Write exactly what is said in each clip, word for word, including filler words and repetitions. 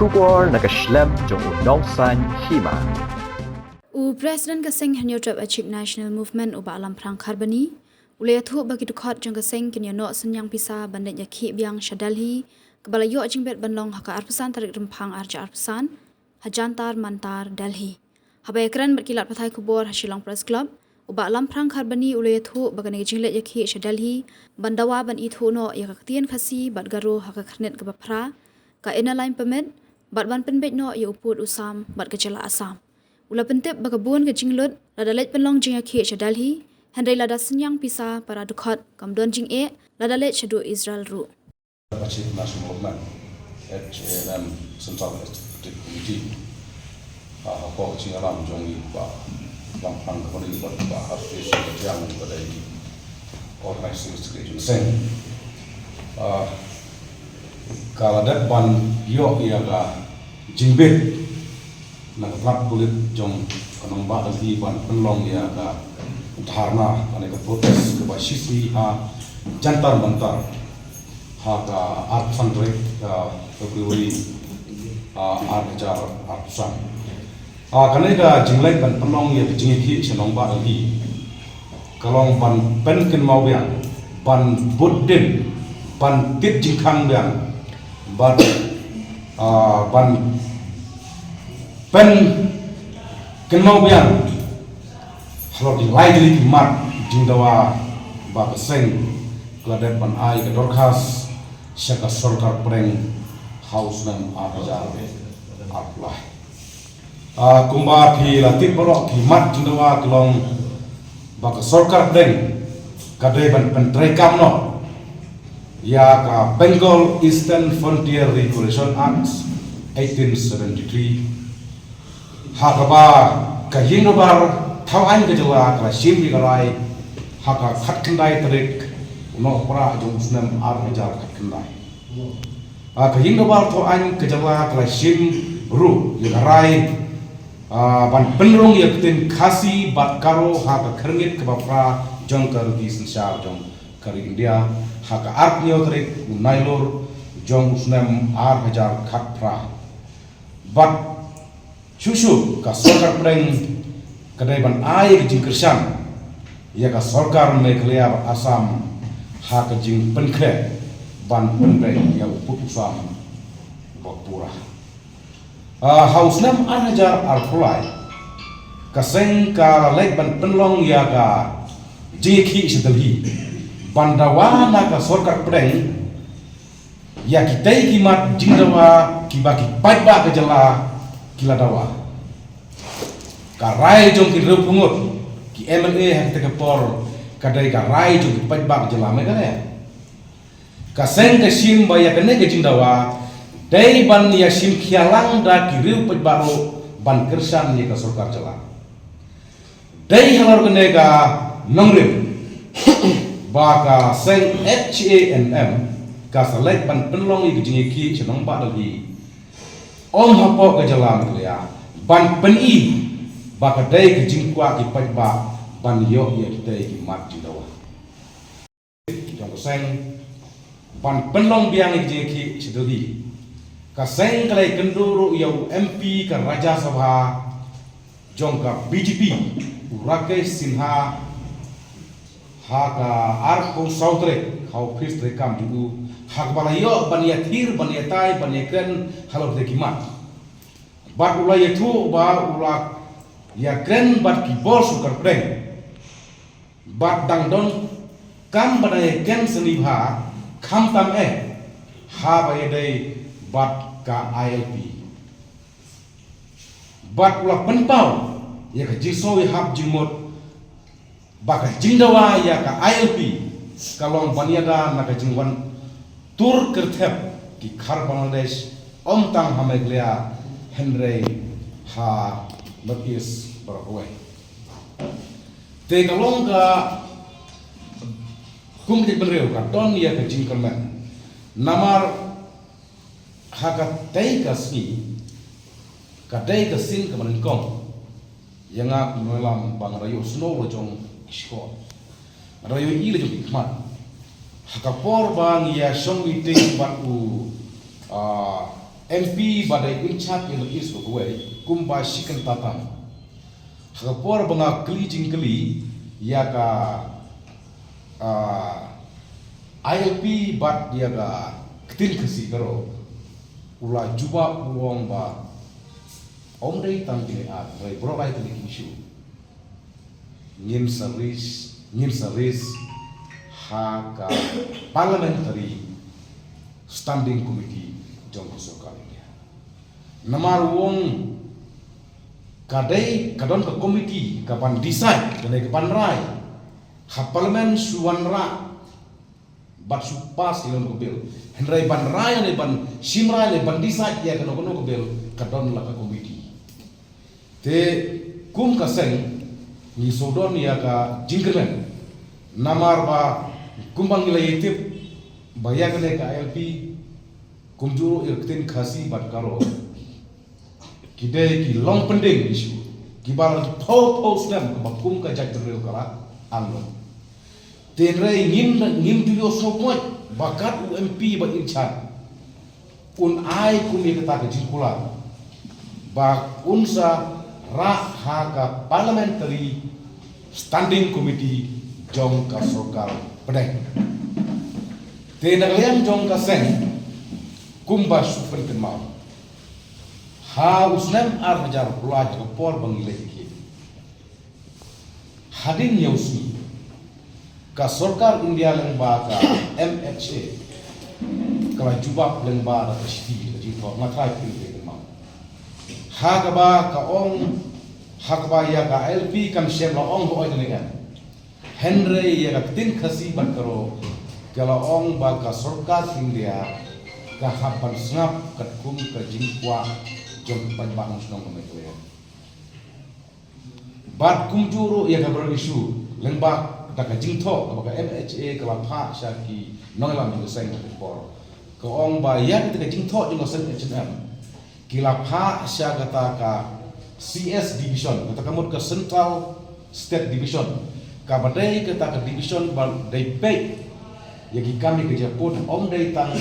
Khubor na ka shlem jong u Nongsaiñ Hima. U President ka seng Hynñiewtrep Achik National Movement u Bah Lamphrang Kharbani u la ïathuh ba ki dkhot jong ka seng kin ïa noh synñiang pisa ban leit ïakhih biang sha Delhi, kaba la ïoh jingbit ban long ha ka arphew san tarik Rymphang arhajar arphew san, ha Jantar Mantar Delhi. Haba ïakren bad ki lad pathai khubor ha Shillong Press Club, u Bah Lamphrang Kharbani u la ïathuh ba kane ka jingleit ïakhih sha Delhi ban dawa ban ithuh noh ïa ka ktien Khasi bad Garo ha ka khyrnit kaba phra, ka Inner Line Permit, bad ban pynbeit noh ïa u pud u sam bad ka jylla Assam. U la pyntip ba ka bun ka jinglut lada leit pynlong jingïakhih sha Delhi, hynrei lada synñiang pisa para dkhot kam don jingeh lada leit shaduh Israel ruh. Achik National Movement, H A N M Central Executive Committee, ha ka por jingïalam jong i Bah Lamphrang Kharbani bad Bah Harpes Sangkatiang, ba dei Organizing Secretary jong seng. Ah, ka la dep ban ïoh ïa ka jingbit na ka tnat pulit jong ka nongbah Delhi ban pynlong ïa ka dharna, lane ka protest kaba shisngi ha Jantar Mantar ha ka arphew san tarik, ah, February, ah, arhajar arphew san. Ah, kane ka jingleit ban pynlong ïa ka jingïakhih sha nongbah Delhi ka long ban pynkynmaw biang, ban bud dien, ban tip jingkhang biang, ban, ah, ban pynkynmaw biang halor ki lai tylli ki mat jingdawa ba ka seng ka la dep ban ai ka dorkhas sha ka sorkar pdeng ha u snem arhajar arphew lai. Ah, kumba phi la tip baroh, ki mat jingdawa ki long ba ka sorkar pdeng ka dei ban pyntreikam noh ïa ka Bengal Eastern Frontier Regulation Act eighteen seventy-three, ha kaba ka ïing dorbar thawaiñ ka jylla ka la shim ïa ka rai ha ka khatkhyndai tarik u Nohprah jong u snem arhajar khatkhyndai. Ah, ka ïing dorbar thawaiñ ka jylla ka la shim ruh ïa ka rai, ah, ban pynrung ïa ka ktien Khasi bad Garo ha ka khyrngit kaba phra jong ka riti synshar jong ka ri India ha ka arphew hynñiew tarik u Nailur jong u snem arhajar khatphra. Bad shuh shuh ka sorkar pdeng ka dei ban ai ka jingkyrshan ïa ka sorkar Meghalaya bad Assam ha ka jingpynkhreh ban pynbeit ïa u pud u sam uba pura. Ah, ha u snem arhajar arphew lai ka seng ka la leit ban pynlong ïa ka jingïakhih sha Delhi ban dawa na ka sorkar pdeng ïa kitei ki mat jingdawa kiba ki paidbah ka jylla ki la dawa. Ka rai jong ki riewphew ngut ki M L A ha katei ka por ka dei ka rai jong ki paidbah ka jylla Meghalaya. Ka seng ka shim ba ïa kane ka jingdawa dei ban ïa shim khia lang da ki riew paidbah ruh ban kyrshan ïa ka sorkar jylla. Dei halor kane ka nongrim ba ka seng H A N M ka sa leit ban pynlong ïa ka jingïakhih sha nongbah Delhi, ym hapoh ka jylla Meghalaya, ban pyni ba ka dei ka jingkwah ki paidbah ban ïoh ïa kitei ki mat jingdawa jong ka seng ban pynlong biang ïa ka jingïakhih sha Delhi. Ka seng ka la ïakynduh ruh ïa u M P ka Rajya Sabha jong ka B J P, u Rakesh Sinha, ha ka arphew saw tarik ha u phis treikam jong u, ha kaba la ïoh ban ïathir, ban ïatai, ban ïakren halor katei ki mat. Bad u la ïathuh ba u la ïakren bad ki bor sorkar pdeng. Bad dang don kam ba dang ïakren sani bha, khamtam eh haba ïadei bad ka I L P. Bad u la pynpaw ïa ka jingsngewhap jingmut ba ka jingdawa ïa ka I L P ka long ban ïada na ka jingwan tur kyrthep ki khar Bangladesh, ym tang ha Meghalaya hynrei ha North East baroh kawei. Te ka long ka kum ka jingpynriew ka don ïa ka jingkyrmen. Namar ha katei ka sngi ka dei ka sien kaba nyngkong ïa nga kum u nongïalam ba nga da ïohsngew la jong ki shkor, nga da ïohi la jong ki khmat. Ha ka por ba ngi ïa shong meeting bad u, ah, M P ba dei in charge ïa North East ba kawei, kumba shi kynta tam. Ha ka por ba nga kylli jingkylli ïa ka, ah, I L P bad ïa ka ktien Khasi Garo, u la jubab u ong ba ym dei tang kine ar, hynrei baroh lai tylli ki issue ngin sa raise, ngin sa raise ha ka Parliamentary Standing Committee jong ka sorkar India. Namar u ong ka dei, ka don ka committee ka ban decide, ka dei ka ban rai. Ha Parliament shu wanrah bad shu pass ïa kano ka bill. Hynrei ban rai ne ban shim rai ne ban decide ïa kano kano ka bill, ka don la ka committee. Te kum ka seng ngi shu don ïa ka jingkyrmen. Namar ba kumba ngi la ïatip ba ïa kane ka I L P kumjuh ruh ïa ka ktien Khasi bad Garo, ki dei ki long pending issue kiba la phew phew snem kaba kum ka jaitbynriew ka la angnud. Te hynrei ngim, ngim ju ïohsngew poi ba kat u M P ba in charge un ai kum ïa kata ka jingkular ba un sa rah ha ka Parliamentary Standing Committee jong ka sorkar pdeng. Te na ka liang jong ka seng, kumba shu pynkynmaw, ha u snem ar hajar arphew lai, ha ka por ba ngi leit ïa ki, hadien ïa u sngi, ka sorkar India lyngba ka M H A ka la jubab lyngba da ka shithi, ka jingthoh, nga tharai phi phi kynmaw. Ha kaba ka ong, ha kaba ïa ka I L P kam shym la ong ba oi kane kan. Hynrei ïa ka ktien Khasi bad Garo ka la ong ba ka sorkar India ka hap ban sngap katkum ka jingkwah jong ka paidbah nongshong ka Meghalaya. Bad kumjuh ruh ïa ka broader issue lyngba da ka jingthoh kaba ka M H A ka la phah sha ki nongïalam jong ka seng ha ka por, ka ong ba ïa kata ka jingthoh jong ka seng H N M ki la phah sha kata ka C S division, kata ka mut ka Central State Division, kaba dei kata ka division ba dei peit ïa ki kam ïa ka jingput, ym dei tang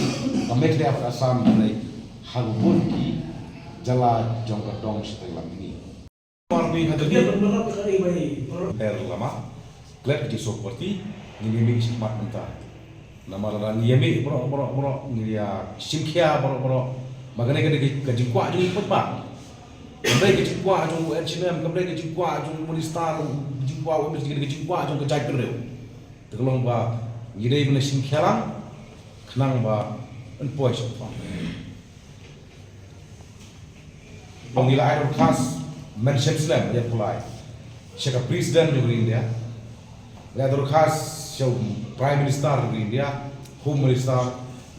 ka Meghalaya bad Assam, dei ha kaba bun ki jylla jong ka dong shatei lam mihngi. Mar ni ka dei. Her lama klet ki so parti, ngin ïa mih shi khmat mynta. Namar lada ngi ïa mih baroh baroh baroh, ngi ïa shim khia baroh baroh, ba kane ka dei ka jingkwah jong ngi pat ba. Kam dei ka jingkwah jong u H N M, kam dei ka jingkwah jong u minister, ka jingkwah u M H A, ka dei ka jingkwah jong ka jaitbynriew. Te ka long ba ngi dei ban shim khia lang khnang ba yn poi sha u pang. Ba ngi la ai dorkhas mynshem slem, ïa pulai sha ka President jong ka India, la ai dorkhas sha u Prime Minister jong ka India, Home Minister,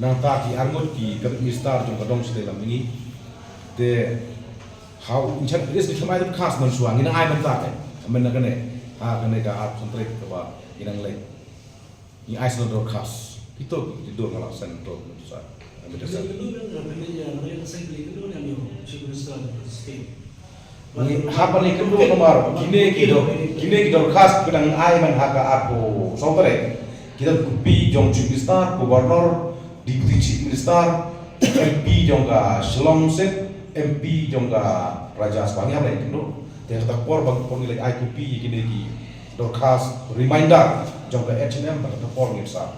nangta ki arngut ki Cabinet Minister jong ka dong shatei lam mihngi. Te ha u ngi chat is ngi ai dorkhas mynshuwa, ngi nang ai mynta te mynta kane, ha kane ka ar phew san tarik kaba ngi nang leit. Ngi ai sngewdor khas. Kito ki dur nga la send to mynta sa. Mynta sa. Ngi hap ban ïakynduh namar kine ki dor, kine ki dorkhas ki dang ai man ha ka ar phew saw tarik. Ki dang copy jong Chief Minister, Governor, Deputy Chief Minister, M P jong ka Shillong seat, M P jong ka Rajya Sabha, ngi hap ban ïakynduh. Te kata por ba por ngi la ai copy kine ki dorkhas reminder jong ka H N M, ba kata por ngin sa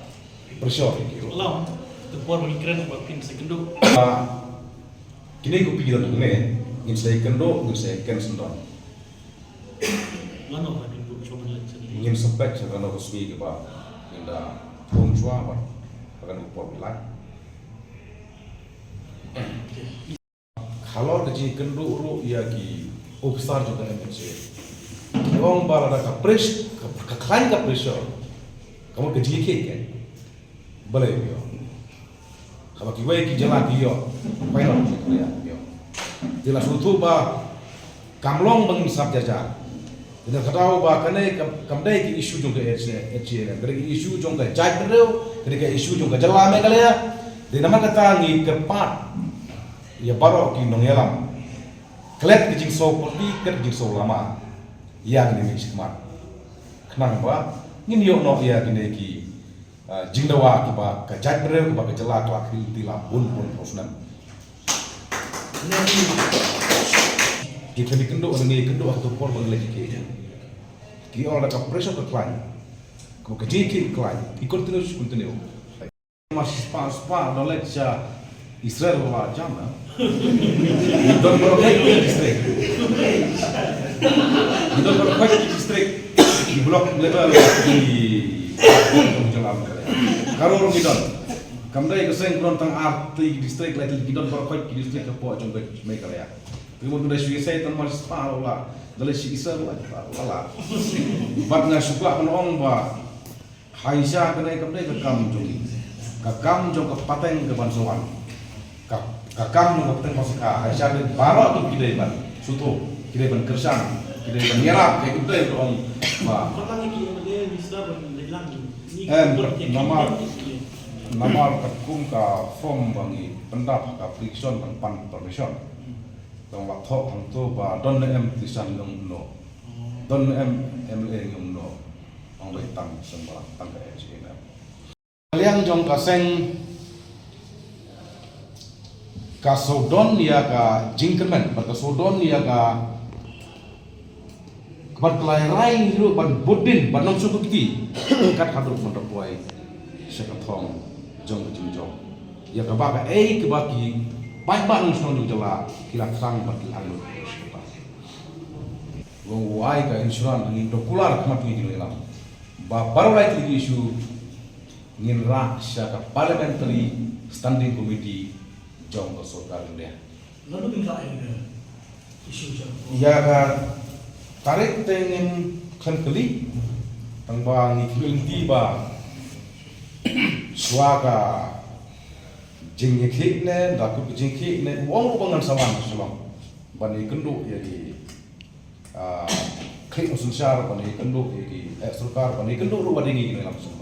pressure ïa ki ruh. Long, kata por ba ngi kren ba phin sa kynduh. Ah, kine ki copy ki don hangne, ngin sa ïakynduh, ngin sa ïakren syndon. Lano ka kynduh shuwa ban leit sha kane? Ngin sa peit sha kano ka sngi kaba ngin da phone shuwa ba ha kano ka por ngi leit. Halor ka jingkynduh ruh ïa ki officer jong ka M H A. Ki ong ba lada ka press, ka, ka khlaiñ ka pressure, ka mut ka jingïakhih ka, balei ym ïoh? Haba kiwei ki jylla ki ïoh, why not Meghalaya ym ïoh? Te la sngewthuh ba kam long ba ngin sngap jar jar. Te ka daw ba kane kam, kam dei ka issue jong ka H A, H A N M, ka dei ka issue jong ka jaitbynriew, ka dei ka issue jong ka jylla Meghalaya. Te namar kata ngi kyrpad ïa baroh ki nongïalam, klet ka jingsaw party, klet ka jingsaw lama ïa kine ki shikmat, khnang ba ngin ïoh noh ïa kine ki, ah, jingdawa kiba ka jaitbynriew, kiba ka jylla ka la khmih lynti la bun bun phew snem. Ki kynduh, ngi kynduh ha kato por ba ngi leh ki, ki ong da ka pressure ka khlaiñ. Ka jingkit khlaiñ ki continue, continue. Mar shi spah spah dollar sha Israel la jam na. Ngi don baroh ki district. Ngi don baroh ki district. Ki block level ki jong am ka. Karor ngi don. Kam dei ka seng, don tang ar tylli ki district, lai tylli, ngi don baroh ki district hapoh jong ka Meghalaya. Te mut ngi da shu ïasei tang mar shi spah la, da leh shi Israel la la. Bad nga shu kwah ban ong ba Haisha kane kam dei ka kam jong, ka kam jong ka pateng ka ban sa wan. Ka, ka kam jong ka pateng ka ban sa ka. Haisha kane baroh tu ki dei ban sngewthuh, ki dei ban kyrshan, ki dei ban ïarap, ki dei ban ong ba. Em, namar, namar katkum ka form ba ngi pyndap ha ka application ban pan permission. Tang la thoh hangto ba don ne em politician jong no. Don ne em M L A jong no. Ong ba tang seng ba tang ka H A N M. Ka liang jong ka seng ka sawdon ïa ka jingkyrmen, bad ka sawdon ïa ka kaba la rai ruh ban bud dien, ban ym sngewthuh kti. Kat haduh ban da poi sha ka thong jong ka jingjop. Ïa kaba kaei kaba ki paidbah nongshong jong ka jylla ki la thrang bad ki la angnud. Long wai ka insurance, ngi da kular khmat ngi ki nongïalam ba baroh lai tylli ki issue ngin rah sha ka Parliamentary Standing Committee jong ka sorkar India. Lano pynrah ïa ka issue jong ka? Ïa ka tarik te ngin khlem kylli. Tang ba ngi kylli lynti ba shuwa ka jingïakhih ne, da kut ka jingïakhih ne, u ong ruh ba ngan sa wan Shillong ban ïakynduh ïa ki, ah, khlieh u synshar, ban ïakynduh ïa ki, eh, sorkar, ban ïakynduh ruh wat ïa ngi ki nongïalam Shillong.